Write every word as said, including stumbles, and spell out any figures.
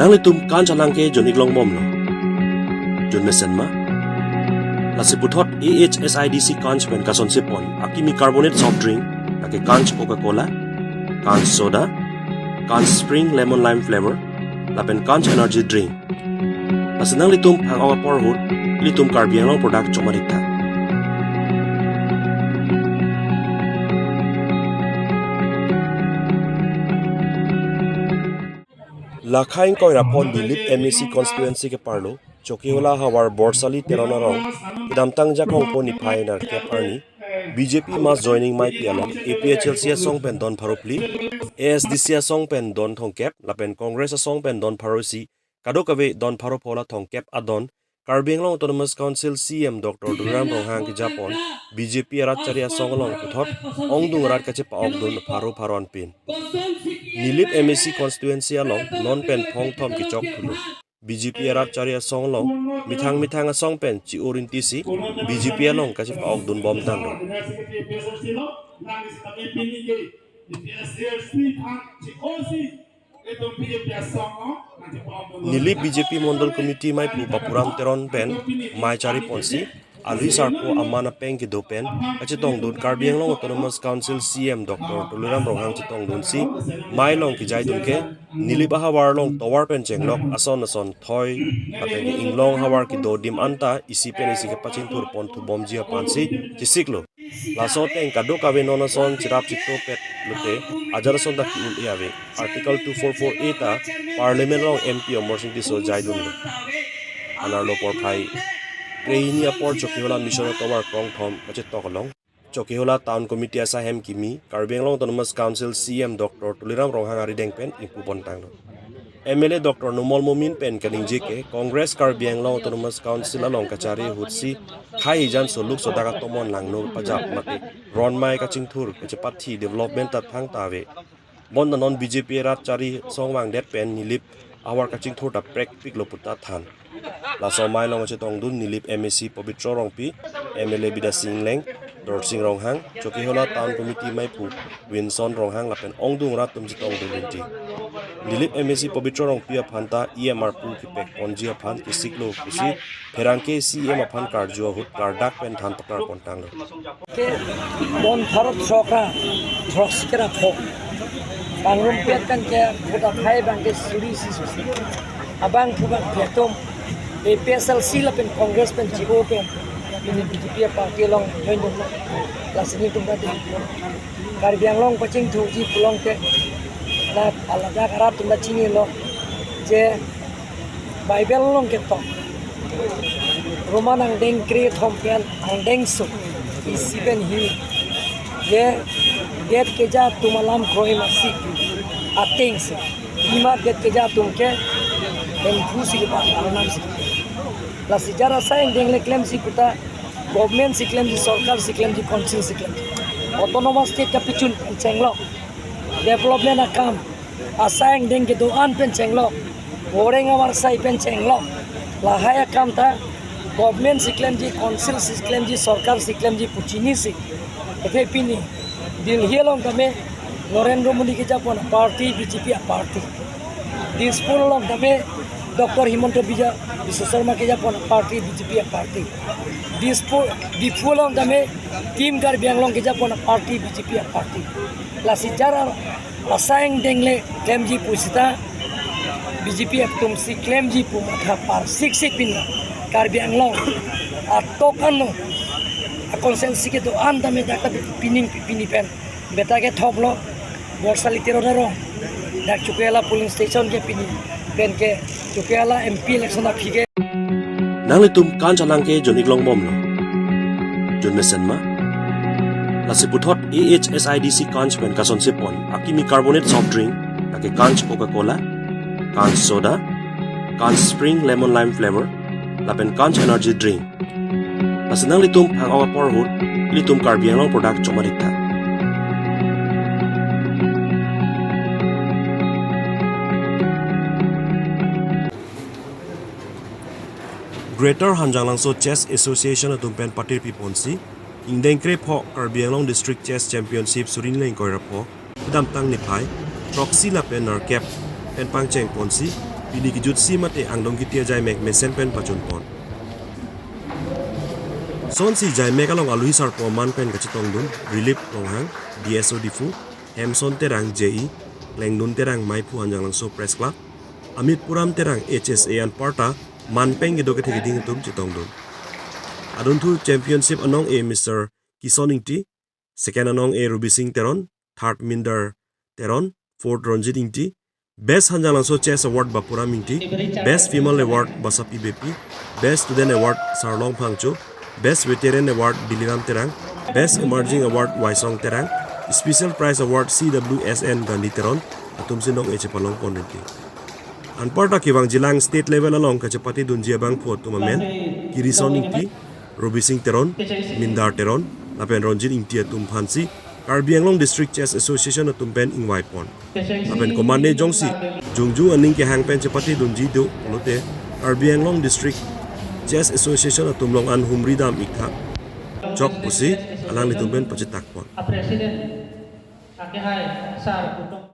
Nanglitum Kanch alangke jun-ik longbomlo. Jun mesen ma? Lasi puthot A H S I D C Kanch pen kasonsepon akimi carbonate soft drink, lake Kanch Coca-Cola, Kanch Soda, Kanch Spring Lemon Lime Flavor, lapen Kanch Energy Drink. Lasi nanglitum phang-ok apor ahut, ilitum Karbi Anglong product chok madik tha. Lakha ingkoi ra pho Nilip M A C constituency keparlo, Chokihola havar Borsali Teron arong, kedamtang Jakhong pho niphai nerkep arni, B J P mass joining maipi along, A P H L C asong pen don pharo phli, A S D C asong pen don thomkep, lapen Congress asong pen don pharo isi, kadokave don pharo pho la thomkep adon, Karbi Anglong Autonomous Council C E M Doctor Tuliram Ronghang kejapon, B J P arat chari asong along puthot, ongdung arat kachepa-okdun pharo pharo anpin. Nilip M A C constituency along, non pen phong thom kechok thulo. B J P arat chari asong along, methang methang asong pen chi-o rinti si, B J P along kachepa-okdun bomtanglo. Nilip B J P Mondol Committee maiphu Bapuram Teron pen mei chariponsi, ali sarpo aman apeng kedo pen kachetongdun Karbi Anglong Autonomous Council C E M Doctor Tuliram Ronghang chetongdunsi, mei along kejaidun ke, Nilip ahavar along tovar pen chenglok ason ason thoi, lapen ke inglong havar kedo adim anta isi pen isi kepachingthurpon thubomji aphansi chesiklo. Laso ateng kadokave non ason cherap chitopet lote, ajat ason ta ke-un-e ave. Article two four four A ta Parliament along M P Amarsing Tisso jaidunlo. Anerlo porphai krehini apor Chokihola Mission atovar krongthom kachetok along, Chokihola Town Committee asahem kimi, Karbi Anglong Autonomous Council C E M Doctor Tuliram Ronghang arideng pen ingpu pontanglo. M L A Doctor Numal Momin pen kaningje ke, Congress Karbi Anglong Autonomous Council along kachari ahutsi, khei hijan soluk sodak atomon langno pajap mate, ronmei kachingthur kachepathi development ta thangta ave. Bonta non B J P arat chari asong vangdet pen Nilip ahavar kachingthur ta prekpiklo puta than. Laso mei along chetongdun Nilip M A C Pobitro Rongpi, M L A Bidya Sing Engleng, Dorsing Ronghang, Chokihola Town Committee maiphu Winson Ronghang lapen ongdung arat atum chetongdun rinti. Nilip M A C Pobitro Rongpi aphan ta E M arpu kepekponji aphan kesiklo pusi pherangke C E M aphan karju ahut klardak pen than paklarpontanglo. Ke bon pharo throk ra throksi kera pho. Pangrumpet pen ke vote akhai abang ke suri isi susi. Abangphu abangphi atum A P H L C lapen Congress pen chi-o pen pini B J P party along join dunlo. Lasi nelitum ta dei, Karbi Anglong pachingthurji pulote, la alada arat atum ta chinilo je Bible along ketok, Roman angdeng krethom pen angdengso isi pen hini, je det keja atum alam kroi masi atengsi, ima det keja atum ke hemphu si kepa arnam si. Lasi jar asai angdeng le klemsi puta, government si klemji, sorkar si klemji, council si klemji, autonomous state kapachun pen chenglok, development akam, asai angdeng kedo-an pen chenglok, boreng avar sai pen chenglok, lahai akam ta government si klemji, council si klemji, sorkar si klemji pu chinisi. Athe pini Delhi along tame Narendra Modi kejapon party B J P aparty. Dispur along tame Doctor Himanta Bija-, Biswa Sarma kejapon party B J P aparty. Dispur, Diphu along tame Team Karbi Anglong kejapon party B J P aparty. Lasi jar asai angdeng le klemji pusita B J P atum si klemji pu matha parsik si pini Karbi Anglong atok ano a constituency kedo-an tame dak ta pining pini pen beta kethoplo, Borsali Teron arong, dak Chokihola polling station ke pini pen ke Chokihola M P election aphi ke. Nanglitum Kanch alangke jun-ik longbomlo. Jun mesen ma? Lasi puthot A H S I D C Kanch pen kasonsepon akimi carbonate soft drink, lake Kanch Coca-Cola, Kanch Soda, Kanch Spring Lemon Lime Flavor, lapen Kanch Energy Drink. Lasi nanglitum phang-ok apor ahut, ilitum Karbi Anglong product chok madik tha. Greater Hanjanglangso Chess Association atum pen patirpi ponsi, ingdeng krepho Karbi Anglong District Chess Championship suri hini ingkoi ra pho, kedamtang niphai throksi lapen nerkep pen pangcheng ponsi, pini kejutsi mate angdong kiti ajaimek mesen pen pachunpon. Sonsi jaimek along aluhi sarpo aman pen kachetongdun Rilip Ronghang, D S O Diphu, Hemson Terang, J E, Klengdun Terang, Maiphu Hanjanglangso Press Club, Amit Puram Terang, H S A, anparta man pen kedo kethe keding atum chetongdun. Adunthu Championship anong-e Mister Kison Ingti, second anong-e Rubi Singh Teron, third Mindar Teron, fourth Ronjit Ingti. Best Hanjanglangso Chess Award Bapuram Ingti, Best Female Award Basapi Beypi, Best Student Award Sarlong Phangcho, Best Veteran Award Biliram Terang, Best Emerging Award Waisong Terang, Special Prize Award C W S N Gandhi Teron atumsi nong-e chepalongpon rinti. Anparta kevangjilang state level along kachepatedunji abangphu atum amen, Kirison Ingti, Rubi Singh Teron, Mindar Teron, lapen Ronjit Ingti atum aphansi Karbi Anglong District Chess Association atum pen ingvaipon. Lapen komatne jongsi jongjung aning kehang pen chepatedunji do pulote Karbi Anglong District Chess Association atum along an humri dam iktha chok pusi alanglitum pen pachetakpon. A president, ake hai, sir, kutung.